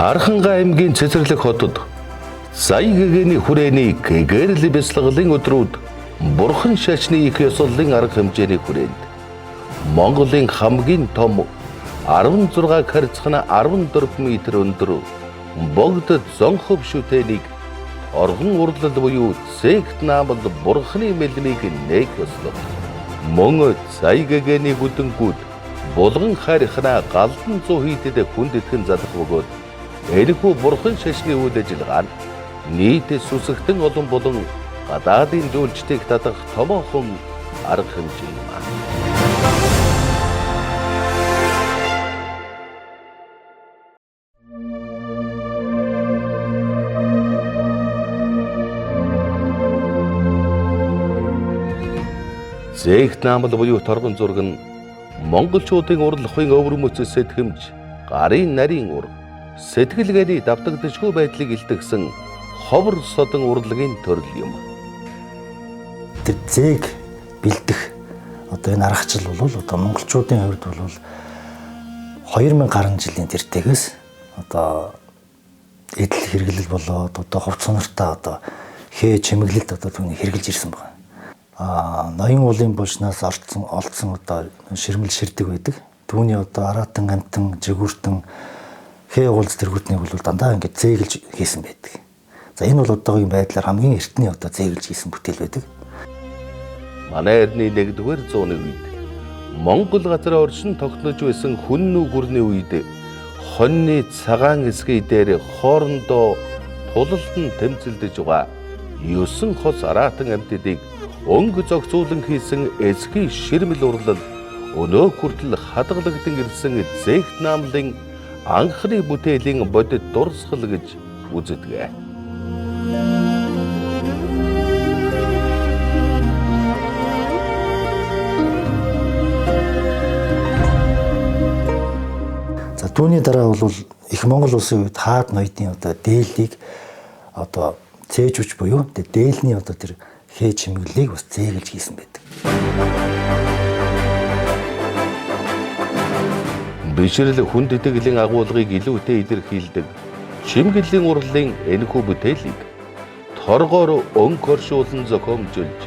Архангай аймгийн Цэцэрлэг хотод Зая гэгэний хүрээний гэгэрэл бясалгалын өдрүүд Бурхан шашны их ёслолын арга хэмжээний хүрээнд Монголын хамгийн том 16 харьцан 14 м өндөр Богд Зонхов шүтээнийг оргон урлал буюу Зэгт наамал Бурханы мэлмийг нээх ёслол мөн Зая гэгэний гүдэнгүүд Булган хайрхнаа галдан зуу хийдэд хүндэтгэн залах бөгөөд энэхүү Бурхан шашны үйл ажиллагаа нь нийт сүсэгтэн олон болон гадаадын жуулчдыг татах томоохон арга хэмжээ юм. Зээгт наамал буюу торгон зураг нь монголчуудын урлагийн өвөрмөц сэтгэмж, гарын нарийн ур, сэтгэлгээний давтагдашгүй байдлыг илтгэсэн ховор содон урлагийн төрөл юм. Тэр зээг бэлдэх одоо энэ аргачлал бол одоо монголчуудын хувьд бол 2000 гаруй жилийн тэртээс одоо эдэл хэрэглэл болоод одоо хувц сонортой одоо хээ чимэглэлд одоо түүнийг хэрэгжилж ирсэн байна. Ноён уулын булшнаас олдсон одоо ширмэл ширдэг байдаг. Түүний одоо араатан, амтан, жигүүртэн, хээ уулз тэргүүтнийг бол дандаа ингэж зээгэлж хийсэн байдаг. За энэ бол одоогийн байдлаар хамгийн эртний одоо зээгэлж хийсэн бүтээл байдаг. Манай эртний 1-р зууны үед Монгол газар оршин тогтнож байсан хүн нүгүрний үед хоньны цагаан эсгий дээр хоорондоо тулалдан тэмцэлдэж байгаа 9 хос араатан амьтдыг өнгө зохицуулан хийсэн эсгий ширмэл урлал өнөө хүртэл хадгалагдан ирсэн Зэгт наамлын анхны бүтээлийн бодит дурсгал гэж үздэг. За түүний дараа бол их Монгол улсын үед хаад ноёдын одоо дээлийг одоо цээжүүч буюу дээлний одоо тэр хээ чимэглэлийг бас зээгэлж хийсэн байдаг. Бишрэл хүнд итгэлийн агуулгыг илүүтэй илэрхийлдэг чимэглэлийн урлалын энэхүү бүтээлийг торгоор өнгө оршуулан зохиомжилж,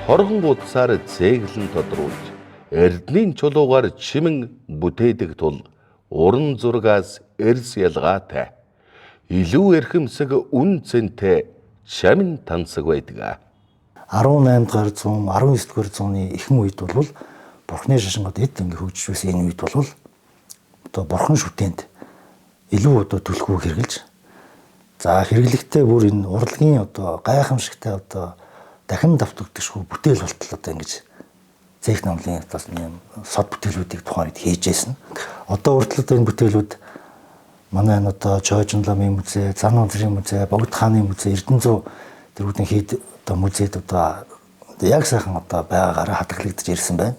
торгон утсаар зээглэн тодруулж, эрдэнийн чулуугаар чимэн бүтээдэг тул уран зургаас эрс ялгаатай, илүү эрхэмсэг үн цэнтэй чамин тансаг байдаг. 18 дугаар зуун, 19 дугаар зууны ихэнх үед бол Бурхны шашингод эд ингээ хөгжиж байсан энэ үед бол одоо бурхан шүтээнд илүү одоо түлхүү хэрэгжилж, за хэрэглэгтээ бүр энэ урлагийн одоо гайхамшигтай одоо дахин давтагдашгүй бүтээл болтол одоо ингэж Зээх намлын одоо сод бүтээлүүдийг тухайн үед хийж байсан. Одоо хүртэл одоо энэ бүтээлүүд манай энэ одоо Чойжин ламын музей, Зан унзрын музей, Богд хааны музей, Эрдэнэзүү тэргүүдийн хийд одоо музейд одоо яг сайхан одоо байгаагаараа хадгалагдаж ирсэн байна.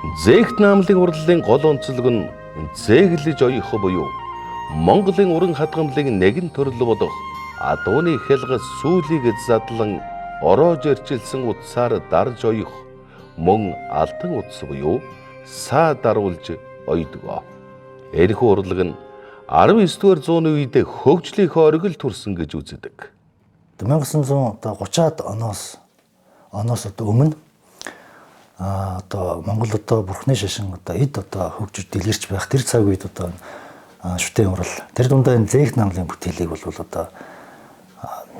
Зээгт наамлын урлалын гол онцлог нь зээглэж оёх буюу Монголын уран хадгамлын нэгэн төрөл болох адууны хялгас сүүлийг задлан ороож эрчилсэн утсаар дарж оёх мөн алтан утас буюу саа даруулж ойдгоо. Энэхүү урлаг нь 19-р зууны үед хөгжлийнхөө оргил төрсөн гэж үздэг. 1930-аад оноос одоо өмнө одоо Монгол одоо Бурхны шашин одоо эд одоо хөгжиж дэлгэрч байх тэр цаг үед одоо шүтэн урал тэр дундаа энэ Зээгт намлын бүтээлийг бол одоо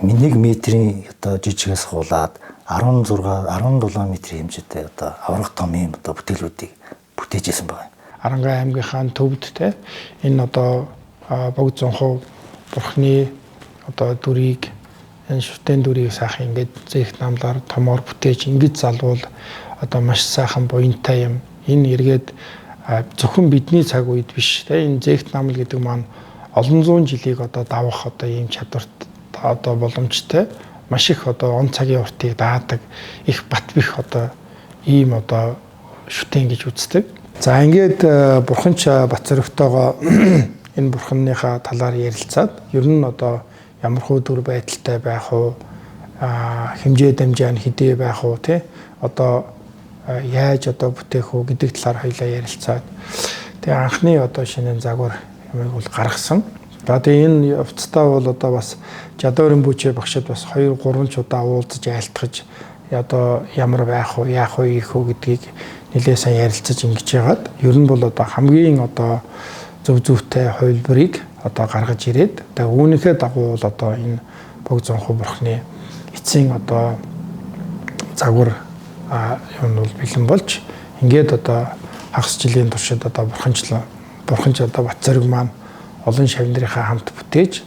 1 метрийн одоо жижигээс хуулаад 16 17 метрийн хэмжээтэй одоо аврах том юм одоо бүтээлүүдийг бүтээж исэн байна. Арангай аймгийнхаа төвд те энэ одоо Богд Зонхов Бурхны одоо дүрийг энэ шүтэн дүрийг сайхан ингээд Зээгт намлаар томоор бүтээж ингэж залвал одоо маш сайхан буянтай юм. Энэ эргээд зөвхөн бидний цаг үед биш те энэ Зээгт намл гэдэг маань олон зуун жилийг одоо давах одоо ийм чадварт одоо боломжтой маш их одоо он цагийн уртыг даадаг их бат бих одоо ийм одоо шүтэн гэж үздэг. За ингээд бурханч Бацөрөгтөөгөө энэ бурханныхаа талаар ярилцаад ер нь одоо ямар хуу дүр байдалтай байх уу, хэмжээ дамжаа нь хэдий байх уу те одоо яаж одоо бүтээх үү гэдэг талаар хоёлаа ярилцаад тэгээ анхны одоо шинэ загвар юмыг бол гаргасан. За тэгээ энэ явцдаа бол одоо бас Жадуурын бүчээ багшид бас 2 3 ч удаа уулзаж айлтгаж одоо ямар байх уу, яах уу, ийх үү гэдгийг нэлээд сайн ярилцаж ингэж яагаад ер нь бол одоо хамгийн одоо зөв зөвтэй хувилбарыг одоо гаргаж ирээд тэгээ үүнийхээ дагуу бол одоо энэ Богд Зонхов бурхны эцсийн одоо загвар юм бол бэлэн болж ингээд одоо хагас жилийн туршид одоо бурханч одоо Батцориг маань олон шавь нарынхаа хамт бүтээж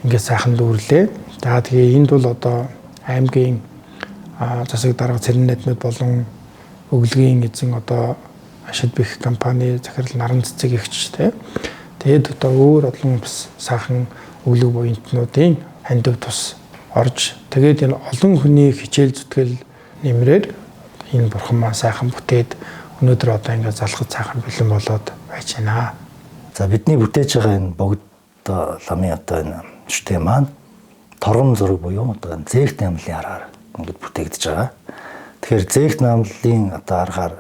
ингээд сайхан дүүрлээ. За тэгээ энд бол одоо аймгийн засаг дарга Цэрэн найдмад болон өглөгийн эзэн одоо Ашид бих компани захирал Наран цэцэг эгч те. Тэгээд одоо өөр олон бас сайхан өглөг буянтнуудын хандив тус орж тэгээд энэ олон хүний хичээл зүтгэл нэмрээр энэ бурхан маань сайхан бүтээд өнөөдөр одоо ингээд залхаж сайхан бэлэн болоод байж байна. За бидний бүтээж байгаа энэ Богд ламын одоо энэ шүтээ маань торгон зураг буюу одоо энэ зээгт намлын аргаар ингээд бүтээгдэж байгаа. Тэгэхээр зээгт намлын одоо аргаар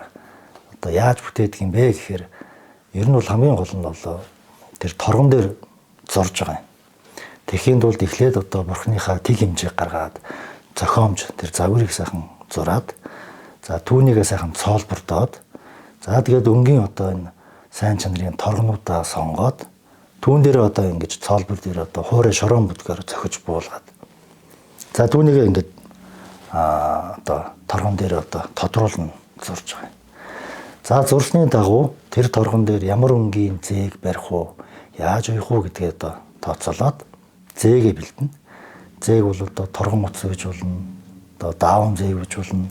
одоо яаж бүтээдэг юм бэ гэхээр ер нь бол хамгийн гол нь бол тэр торгон дээр зурж байгаа юм. Тэхийн тулд эхлээд одоо бурхныхаа тэг хэмжээг гаргаад зохиомж тэр загварыг сайхан зураад за түүнийгээ сайхан цоолбордоод за тэгээд өнгийн одоо энэ сайн чанарын торгонуудаа сонгоод түүн дээр одоо ингэж цоолбор дээр одоо хуурай шорон бүдгээр зохиж буулгаад за түүнийгээ ингээд одоо торгон дээр одоо тодруулна зурж байгаа юм. За зурсны дагуу тэр торгон дээр ямар өнгийн зээг барих уу, яаж уях уу гэдгээ одоо тооцоолоод зээгээ бэлдэнэ. Зээг бол одоо торгон утас гэж болно, одоо даавн зээг гэж болно,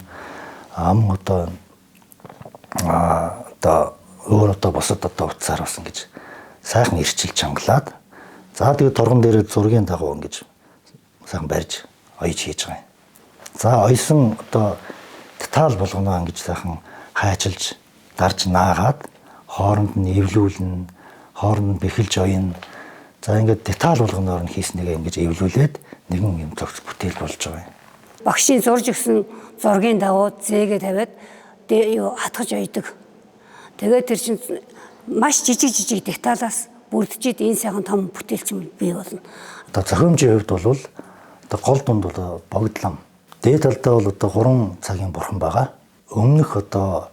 ам одоо одоо өөр одоо бусад одоо утсаар бас ингэж сайхан ирчил чангалаад за тэгээд торгон дээр зургийн дагуу ингэж сайхан барьж оёж хийж байгаа юм. За оёсон одоо деталь болгоно ингэж сайхан хайчилж дарж наагаад хооронд нь эвлүүлнэ, хооронд нь бэхэлж оёно. За ингээд деталь болгоноор нь хийснийгээ ингэж эвлүүлээд нэгэн юм цогц бүтээл болж байгаа юм. Багшийн зурж өгсөн зургийн дагуу зээгээ тавиад юу хатгаж ойдог. Тэгээд тэр чинь маш жижиг жижиг деталаас бүрдчихэд энэ сайхан том бүтээлч бий болно. Одоо зохиомжийн хувьд бол одоо гол дунд бол Богд лам. Дээд талдаа бол одоо 3 цагийн бурхан байгаа. Өмнөх одоо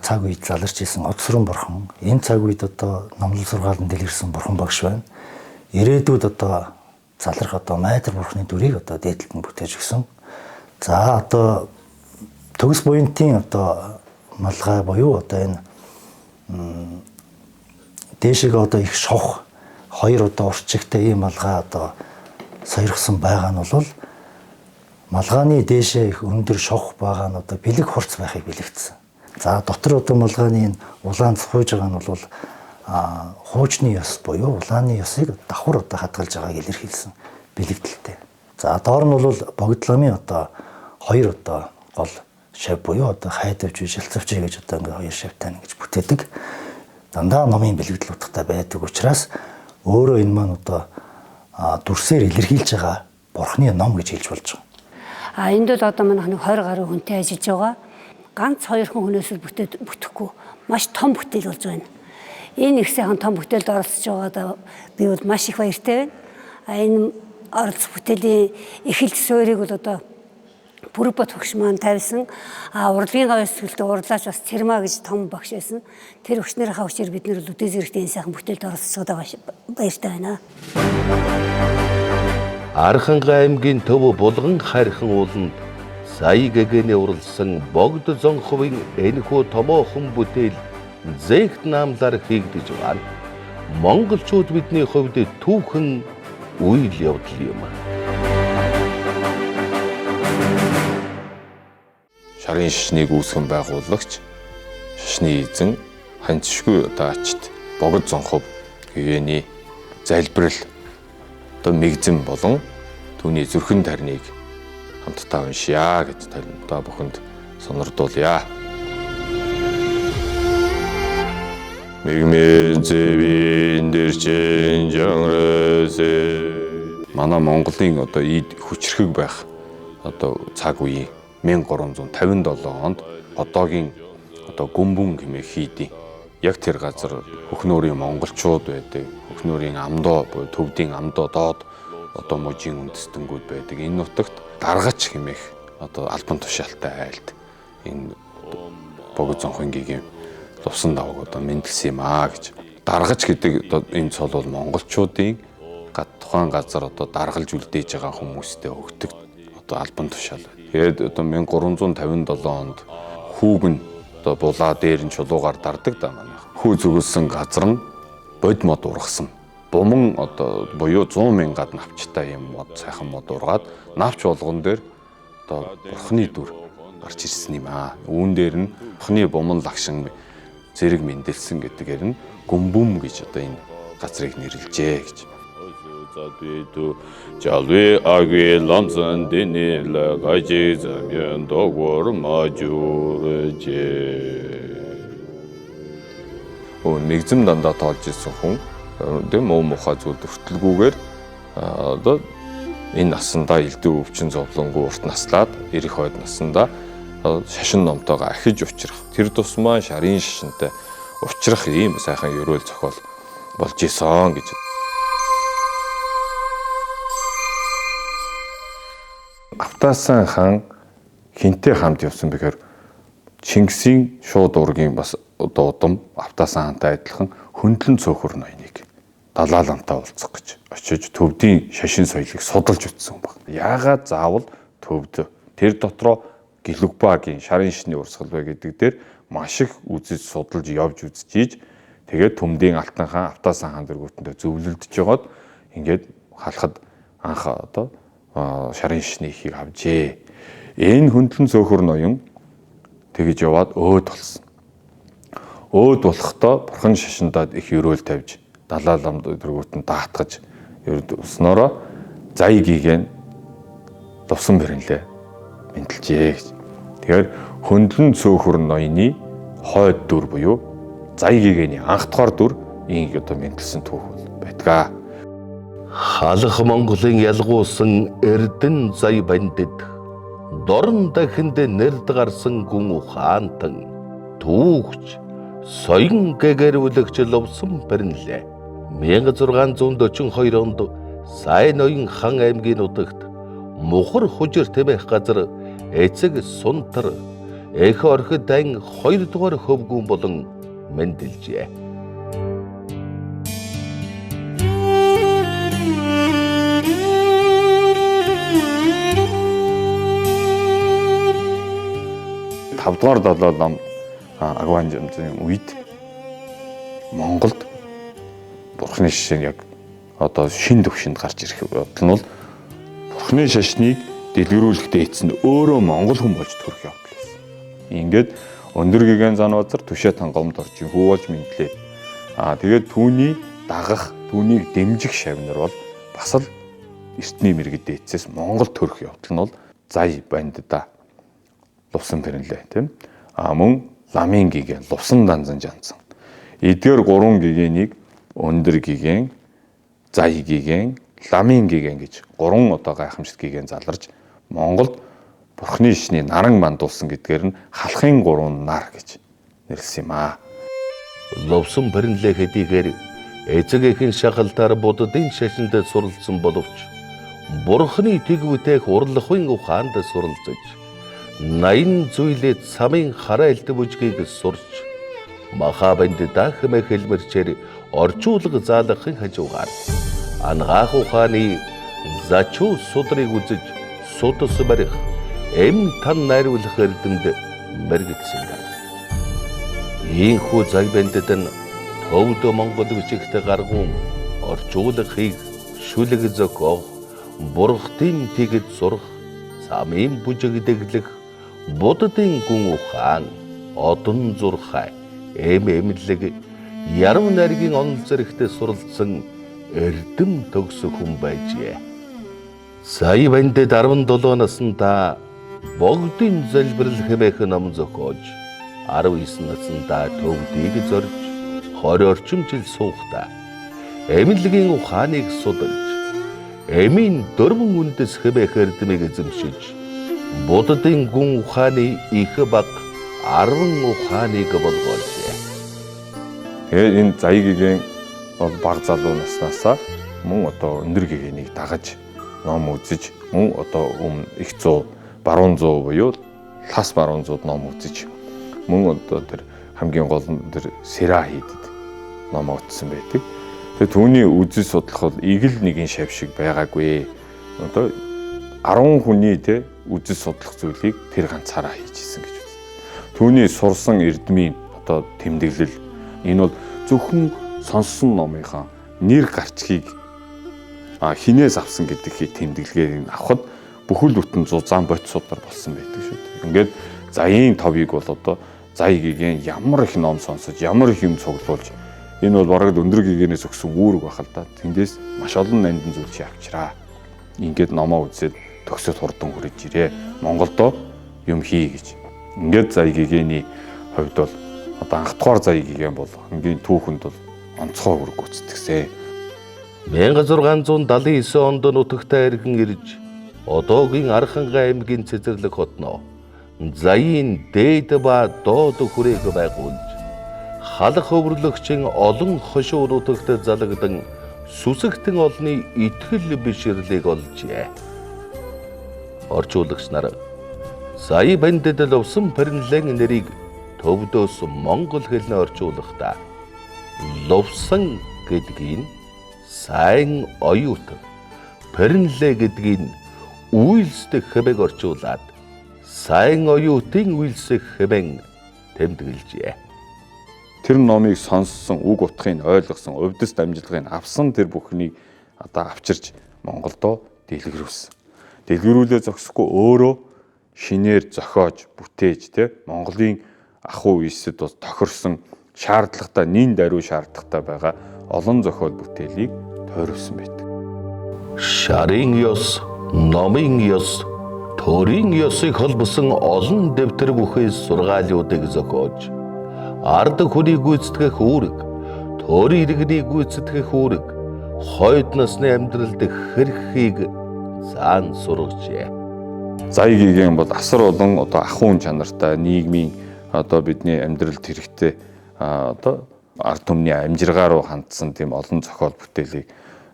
цаг үед заларч исэн Одсрон бурхан, энэ цаг үед одоо номлол сургаалan дэлгэрсэн бурхан багш байна. Ирээдүйд одоо залрах одоо Майтар бурханы дүрийг одоо дээд талд нь бүтээж өгсөн. За одоо төгс буянтын одоо малгай буюу одоо энэ дээшээ одоо их шовх хоёр одоо урчигтай ийм малгай одоо сойрхсон байгаа нь бол малгааны дээшээ их өндөр шовх байгаа нь одоо бэлэг хурц байхыг бэлэгдсэн. За дотор одоо малгааны энэ улаан цохойж байгаа нь бол хуучны ёс буюу улааны ёсыг давхар одоо хадгалж байгааг илэрхийлсэн бэлэгдэлтэй. За доор нь бол Богд ламын одоо хоёр одоо гол шав буюу одоо хайдавч, шилцавч гэж одоо ингээ хоёр шавтай ингэж бүтээдэг. Дандаа номын бэлэгдэл утгатай байдаг учраас өөрөө энэ маань одоо дүрсээр илэрхийлж байгаа бурхны ном гэж хэлж болж байгаа. А энд бол одоо манайх нэг 20 гаруй хүнтэй ажиллаж байгаа. Ганц хоёр хүн хүнээс л бүтэхгүй маш том бүтээл болж байна. Энэ их сайхан том бүтээлд оролцож байгаадаа би бол маш их баяртай байна. А энэ оролцох бүтээлийн эхэлт суурийг бол одоо Бүрбот багш маань тавьсан. А урлагийн гавь сэтгэлд урлаач бас Цэрмаа гэж том багш байсан. Тэр багш нарынхаа хүчээр бид нэр бол үдээ зэрэгтэй энэ сайхан бүтээлд оролцож байгаадаа баяртай байна. Архангай аймгийн төв Булган хайрхан ууланд сая гэгэний уралсан Богд Зонховын энэхүү томоохон бүтээл зээгт наамлаар хийгдэж байна. Монголчууд бидний хувьд түүхэн үйл явдал юм. Шарын шашныг үүсгэн байгуулагч шашны эзэн ханцшгүй одоо ачт Богд Зонхов гэгээний залбирал одоо мэгзэн болон түүний зүрхэн тарныг хамтдаа уншъя гэж та бүхэнд сонирдуулъя. Мэгмэн зэвэн дэрчин жанрэсэ. Манай Монголын одоо ийд хүчрхэг байх одоо цаг үеийн 1357 онд одоогийн одоо Гүмбүн хэмээх хийдийн Яг тэр газар хөхнөөрийн монголчууд байдаг. Хөхнөөрийн амдоо буюу төвдийн амдоо доод одоо мужийн үндэстэнгүүд байдаг. Энэ нутагт даргач хэмээх одоо албан тушаалтай айлд энэ Богд зонхын гэгээн лувсан давг одоо мэндэлсэн юм аа гэж. Даргач гэдэг одоо энэ цол бол монголчуудын тухайн газар одоо даргалж үлдээж байгаа хүмүүстэй өгдөг одоо албан тушаал. Тэгээд одоо 1357 онд хүүг нь одоо булаа дээр нь чулуугаар дардаг да манайх. Хүү зүгэлсэн газар нь бод мод ургасан. Буман одоо буюу 100 мянгад навчтай юм мод сайхан мод ургаад навч болгон дээр одоо бурхны дүр гарч ирсэн юм аа. Үүн дээр нь бурхны буман лагшин зэрэг мэндэлсэн гэдгээр нь гүмбүм гэж одоо энэ газрыг нэрлэжээ гэж. Мэгзэм дандаа тоолж ирсэн хүн тийм муу мухай зүйл өртөлгүүгээр одоо энэ насандаа элдв өвчин зовлонгүй урт наслаад ирэх хойд насандаа шашин номтойгоо ахиж учрах тэр тусмаа шарын шашинтай учрах ийм сайхан ерөөл зохиол болж исэн гэж. Автаасан хаан хинтээ хамт явсан бэхээр Чингисийн шууд ургийн бас одоо удам Автаасан хаантай адилхан хөндлөн цөөхөр ноёныг Далай ламтай уулзах гэж очиж төвдийн шашин соёлыг судалж үтсэн баг. Яагаад заавал төвд тэр дотроо Гэлүгбагийн шарын шишний урсгал бай гэдэг дээр маш их үзэж судалж явж үзчихийж тэгээд төмдийн Алтан хаан Автаасан хаан дэргүүтэндээ зөвлөлдөж жогоод ингээд халахад анх одоо шарын шишний ихийг авжээ. Энэ хөндлөн цөөхөр ноён тэгж яваад өөд болсон. Өөд болохдоо бурхан шашиндаад их өрөөл тавьж Далай ламд дэргүүтэнд даатгаж ердөөснөрөө зай гигэн лувсан бэрэнлээ мэндэлжээ гэж. Тэгэхээр хөндлөн цөөхөр ноёны хойд дүр буюу зай гэгэний анх дугаар дүр ийм одоо мэндэлсэн түүх бол байдгаа. Халах Монголын ялгуусан Эрдэн зай бандид дорн дахинд нэрд гарсан гүн ухаантан түүхч соён гэгэрвлэгч лувсан бэрнлээ. 1642 онд Сайн ноён хан аймгийн нутагт Мухар хужир тэмэх газар эцэг сунтар эх орхид дан 2 дугаар хөвгүүн болон мэндэлжээ. Тавдугаар Далай лам Агван жамзын үед Монголд бурхны шашин яг одоо шин төвшөнд гарч ирэх бодол нь бол бурхны шашныг дэлгэрүүлэхдээ эцэст нь өөрөө монгол хүн болж төрөх явдал байсан. Ингээд өндөр гигэн зан базар түшээ тангомд орж хүү болж мэдлээ. Аа тэгээд түүний дагах, түүнийг дэмжих шавнар бол бас л эртний мэргэд эцэс Монгол төрөх явдал нь бол зай бандда лувсан бэрнлээ тийм. Аа мөн ламын гигэн лувсан данзан жанцсан. Эдгээр гурван гэгэнийг өндөр гигэн, зай гигэн, ламын гигэн гэж гурван одоо гайхамшигт гигэн заларж Монголд бурхны шишний наран мандуулсан гэдгээр нь халахын гурван нар гэж нэрлсэн юм аа. Лувсан бэрнлээ хэдийгээр эцэг эхэн шахалтаар буддын шашинд суралцсан боловч бурхны тэг бүтээх урлахын ухаанд суралцаж 80 зүйлээ цамын хараа элдв бүжгийг сурч маха бандда хэмээх хэлмэрчээр орчуулга заалгахын хажуугаар ангаах ухааны зачуу судрыг үзэж судас барих эм тан найруулах эрдэмд мэрэгдсэн юм. Ийхүү зай бандад нь төвд Монгол бичигт гаргуун орчуулга хийх шүлэг зохиох бурхдын тэгэд сурах замын бүжиг дэглэх буддын гүн ухаан одон зурхай эм эмнэлэг яруу найргийн онол зэрэгтээ суралцсан эрдэм төгс хүн байжээ. Сая бандад 17 наснда богдын залбирал хэмээх ном зохиож 19 наснда төвдийг зорж 20 орчим жил суухдаа эмнэлгийн ухааныг судалж эмийн дөрвөн үндэс хэмээх эрдмийг эзэмшиж буддын гүн ухааны их баг 10 ухааныг болгоожээ. Тэгээд энэ Заяа гэгээн бол баг залуу наснаасаа мөн одоо өндөр гэгээнийг дагаж ном үзэж, мөн одоо өмнө их зуу, баруун зуу буюу лас баруун зууд ном үзэж, мөн одоо тэр хамгийн гол нь тэр сэра хийдэд ном утсан байдаг. Тэгээ түүний үзэл судлах бол игэл нэгэн шав шиг байгаагүй. Одоо 10 хүний те үзэл судлах зүйлийг тэр ганцаараа хийж исэн гэж үздэг. Түүний сурсан эрдмийн одоо тэмдэглэл энэ бол зөвхөн сонссон номынхаа нэр гарчгийг хинээс авсан гэдэг тэмдэглэгийг авахд бүхэл бүтэн зузаан бот судар болсон байдаг шүү дээ. Ингээд заяын товыг бол одоо зая гэгээн ямар их ном сонсож, ямар их юм цуглуулж энэ бол бараг өндөр гэгээнээс өгсөн үүрэг байх л да. Тэндээс маш олон нандин зүйл чи авчраа. Ингээд номоо үзээд төгсөд хурдан хүрэж ирээ. Монголдо юм хий гэж. Ингээд зая гэгээний хувьд бол одоо анхдугаар зая гэгээн бол хамгийн түүхэнд бол онцгой үүрэг гүйцэтгэсэн. 1679 онд нутагтаа эргэн ирж одоогийн Архангай аймгийн Цэцэрлэг хотноо Заяын дээд ба доод хүрээг байгуулж халах өвөрлөгчийн олон хошуу нутагт залагдан сүсэгтэн олны итгэл бишрлийг олжээ. Орчуулагч нар Зая бандад лувсан Паринлен нэрийг төвдөөс монгол хэлнээ орчуулахдаа лувсан гэдгийг сайн оюутан, Паринле гэдгийг үйлсдэх хэмээг орчуулад сайн оюутын үйлсэх хэмээн тэмдэглэжээ. Тэр номыг сонссон, үг утгыг ойлгосон, увдис дамжлагыг авсан тэр бүхнийг одоо авчирч Монголдо дэлгэрүүлсэн. Дэлгэрүүлээ зогсохгүй өөрөө шинээр зохиож, бүтээж тэ Монголын ахуй үесэд бас тохирсон шаардлагатай, нин даруй шаардлагатай байгаа олон зохиол бүтээлийг тойруулсан байдаг. Шарын ёс, номын ёс, төрийн ёсыг холбосон олон дэвтэр бүхий сургаалуудыг зохиож, ард хүнийг гүйцэтгэх үүрэг, төрийн иргэнийг гүйцэтгэх үүрэг, хойд насны амьдралд хэрхийг заан сургажээ. Зая гэгээн бол асар олон одоо ахуйн чанартай нийгмийн одоо бидний амьдралд хэрэгтэй одоо ард түмний амжиргаа руу хандсан тийм олон зохиол бүтээлийг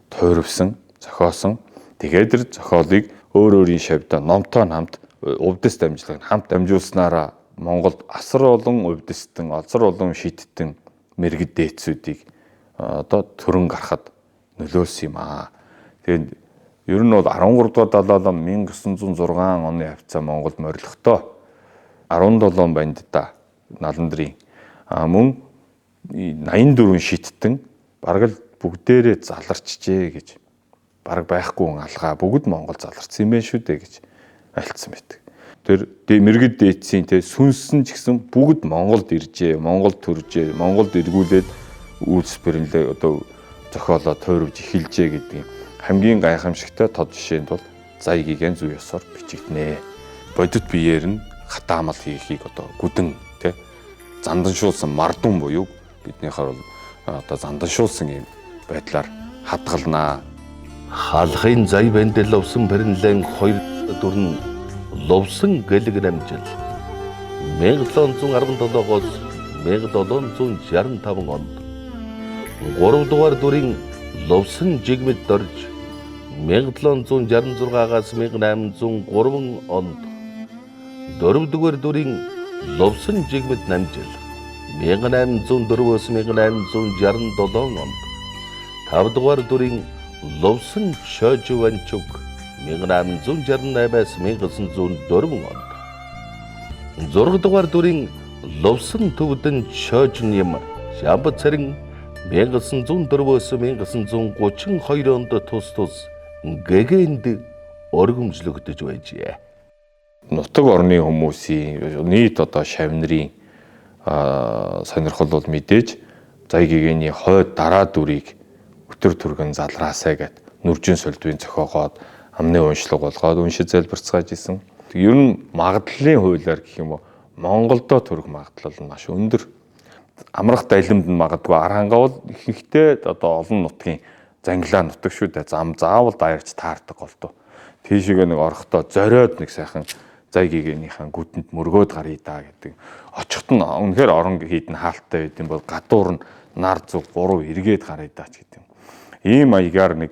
тойрвсон, зохиосон. Тэгээд тэр зохиолыг өөр өөрийн шавьдаа номтой хамт увдис дамжлагыг хамт дамжуулснараа Монголд асар олон увдистэн, асар олон шиттэн мэргэд дээдсүүдийг одоо төрөн гарахад нөлөөлсөн юм аа. Тэгээд ер нь бол 13 дугаар далаалам 1906 оны хавцаа Монголд морилохдоо 17 бандида Наландрын мөн 84 шиттэн бараг л бүгдээрээ заларчжээ гэж бараг байхгүй хүн алгаа бүгд Монгол заларсан юм байна шүү дээ гэж альцсан байдаг. Тэр мэргэд дээдсийн те сүнсэн ч гэсэн бүгд Монголд иржээ, Монголд төржээ, Монголд эргүүлээд үйлс бэрнлээ одоо зохиолоо тойрвж эхэлжээ гэдэг юм. Хамгийн гайхамшигтай тод жишээнд бол зая гэгээн зүй ёсоор бичигднэ. Бодит биеэр нь хатаамал хийхийг одоо гүдэн те занданшуулсан мардун буюу биднийхээр бол одоо занданшуулсан юм байдлаар хадгалнаа. Халахын зая бандэл лувсан Паринлен хоёр дүр нь лувсан гэлэг намжил 1717-оос 1765 онд 3 дугаар дүрийн лувсан жигмэд дорж 1766-аас 1803 онд 4 дугаар дүрийн лувсан жигмэд намжил 1804-өөс 1867 онд 5 дугаар дүрийн лувсан Шоживанчук 1868-аас 1904 онд 6 дугаар дүрийн лувсан төвдөн Шожин юм Жамб цэрэн 1904-өөс 1932 онд тус тус гэгээнд өргөмжлөгдөж байжээ. Нутаг орны хүмүүсийн нийт одоо шав нарын сонирхол бол мэдээж зая гэгээний хойд дараа дүрийг өтөр түргэн залраасай гэд нүржин сольдвын зохиогоод амны уншлага болгоод уншиж залбирцгааж исэн. Ер нь магадлалын хуулиар гэх юм уу Монголдо төрөх магадлал нь маш өндөр. Амрах далимд нь магадгүй Архангай бол ихэнхдээ одоо олон нутгийн зангилаа нутаг шүү дээ. Зам заавал даяарч таардаг голдоо. Тийшээгээ нэг орохдоо зориод нэг сайхан зай гэгээнийхэн гүтэнд мөргөөд гаръя да гэдэг. Очихт нь үнэхээр орон хийдэн хаалттай байд юм бол гадуур нь Нар зүг 3 эргээд гаръя даа ч гэдэг юм. Ийм маягаар нэг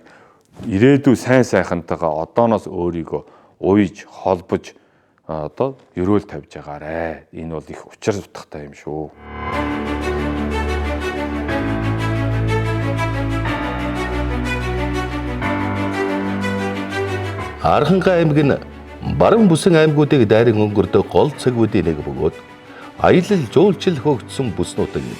ирээдүй сайн сайхантайгаа одооноос өөрийгөө уйж, холбож одоо ерөөл тавьж байгаарэ. Энэ бол их учир утгатай юм шүү. Архангай аймаг нь баруун бүсэн аймагуудыг дайран өнгөрдөг гол цэгүүдийн нэг бөгөөд аялал жуулчлал хөгжсөн бүс нутаг юм.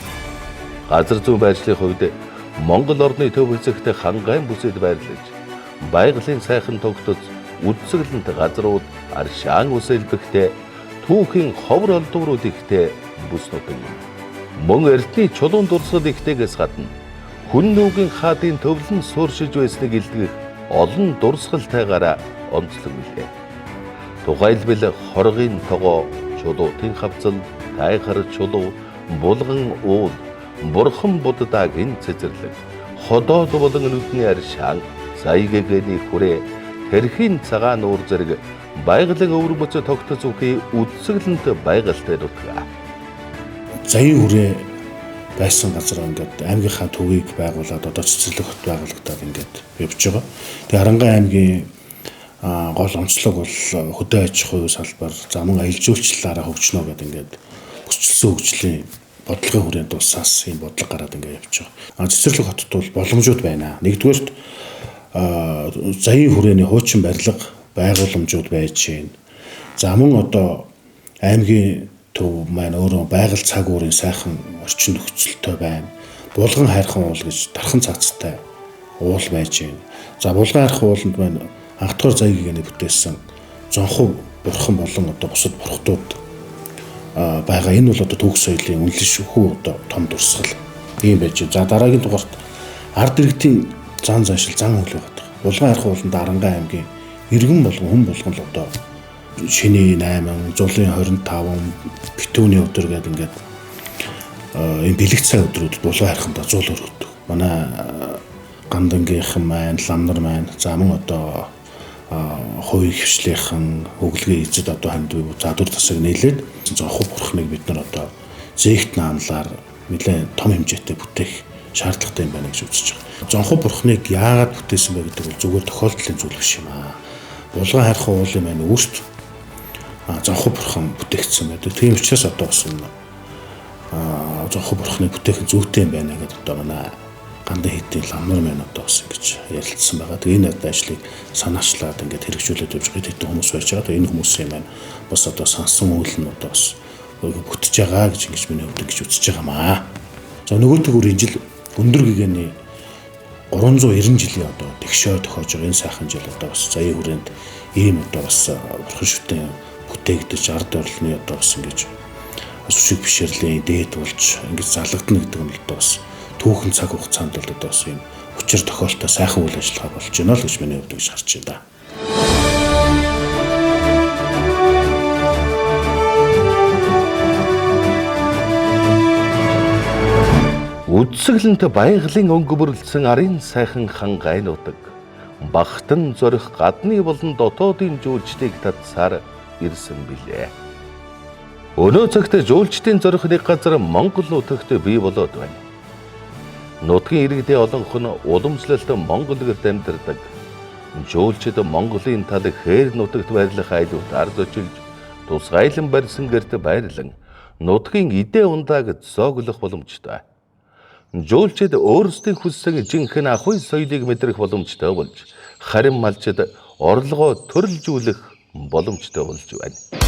Газар зүйн байршлын хувьд Монгол орны төв хэсэгт Хангайн бүсэд байрлаж, байгалийн сайхан тогтоц, үзэсгэлэнт газрууд, аршаан ус элбэгтэй, түүхийн ховор олдврууд ихтэй бүс нутаг юм. Мөн эртний чулуун дурсгал ихтэйгээс гадна хүн нүүгийн хаадын төвлөн сууршиж байсныг илтгэх олон дурсгалтайгаараа онцлог билээ. Тухайлбал хоргын тогоо, чулуутын хавцал, тайхар чулуу, булган уул, бурхан буддагийн цэцэрлэг, ходоод болон нүдний аршаан, зая гэгэний хүрээ, тэрхийн цагаан нуур зэрэг байгалийн өвөрмөц тогтоц үхий үзэсгэлэнт байгальтай нутгаа. Заяын хүрээ байсан газар ингээд аймгийнхаа төвийг байгуулад одоо цэцэрлэг хот байгуулагдаад ингээд явж байгаа. Тэгээ Арангай аймгийн гол онцлог бол хөдөө аж ахуй салбар, за мөн аялал жуулчлалаараа хөгжнө гэдэг ингээд бүсчилсэн хөгжлийн бодлогын хүрээнд улсаас ийм бодлого гараад ингээд явж байгаа. Цэцэрлэг хотод бол боломжууд байна. Нэгдүгээрт заяын хүрээний хуучин барилга байгууламжууд байж байна. За мөн одоо аймгийн төв маань өөрөө байгаль цаг уурын сайхан орчин нөхцөлтэй байна. Булган хайрхан уул гэж дархан цаацтай уул байж байна. За булган хайрхан ууланд маань анхдугаар заяа гэгэний бүтээсэн зонхов бурхан болон одоо бусад бурхтууд байгаа. Энэ бол одоо түүх соёлын үнэлшгүй одоо том дурсгал ийм байж байна. За дараагийн дугаарт ард иргэдийн зан заншил зан үйл байгаа. Булган хайрхан ууланд Арангай аймгийн иргэн болгон хүн болгон л одоо шинийн 8, зулын 25, битүүний өдөр гэдэг ингээд энэ бэлэг цай өдрүүдэд булган хайрхандаа зул өргөдөг. Манай гандангийнхан маань, ламнар маань, за мөн одоо хувийн хвшлийнхэн өглөгийн эзэд одоо ханд задвар тасаг нийлээд зонхов бурхныг бид нар одоо зээгт наамлаар нэлээд том хэмжээтэй бүтээх шаардлагатай юм байна гэж үзэж байгаа. Зонхов бурхныг яагаад бүтээсэн бэ гэдэг бол зүгээр тохиолдлын зүйл биш юм аа. Булган хайрхан уулын маань өөрт зонхов бурхан бүтээгдсэн байдаг. Тийм учраас одоо бас зонхов бурхныг бүтээх нь зүйтэй юм байна гэдээ одоо манай гандан хэдийн ламнар маань одоо бас ингэж ярилцсан байгаа. Тэгээ энэ одоо ажлыг санаачлаад ингээд хэрэгжүүлээд явж байгаа хэдэн хүмүүс байж байгаа. Тэгээ энэ хүмүүсийн маань бас одоо сансан үйл нь одоо бас бүтэж байгаа гэж ингэж миний хувьд ингэж үзэж байгаа маа. За нөгөөтэйгүр энэ жил өндөр гэгэний 390 жилийн одоо тэгшөө тохиож байгаа энэ сайхан жил одоо бас заяа хүрээнд ийм одоо бас бурхан шүтэн бүтээгдэж ард орлоны одоо бас ингэж сүшиг бишэрлийн дээд болж ингэж залгадна гэдэг нь одоо бас түүхэн цаг хугацаанд бол одоо бас ийм учир тохиолтой сайхан үйл ажиллагаа болж байна л гэж миний хувьд ингэж харж байна. Үзэсгэлэнт байгалийн өнгө бүрэлдсэн арын сайхан Хангай нутаг багтан зорих гадны болон дотоодын жуулчдыг татсаар ирсэн билээ. Өнөө цагт жуулчдын зорих нэг газар Монгол нутагт бий болоод байна. Нутгийн иргэдийн олонх нь уламжлалт Монгол гэрт амьдардаг. Жуулчид Монголын тал хээр нутагт байрлах айлуудаар зочилж тусгайлан барьсан гэрт байрлан нутгийн идэ ундааг зооглох боломжтой. Жуулчид өөрсдийн хүссэн жинхэнэ ахуй соёлыг мэдрэх боломжтой болж, харин малчид орлогоо төрөлжүүлэх боломжтой болж байна.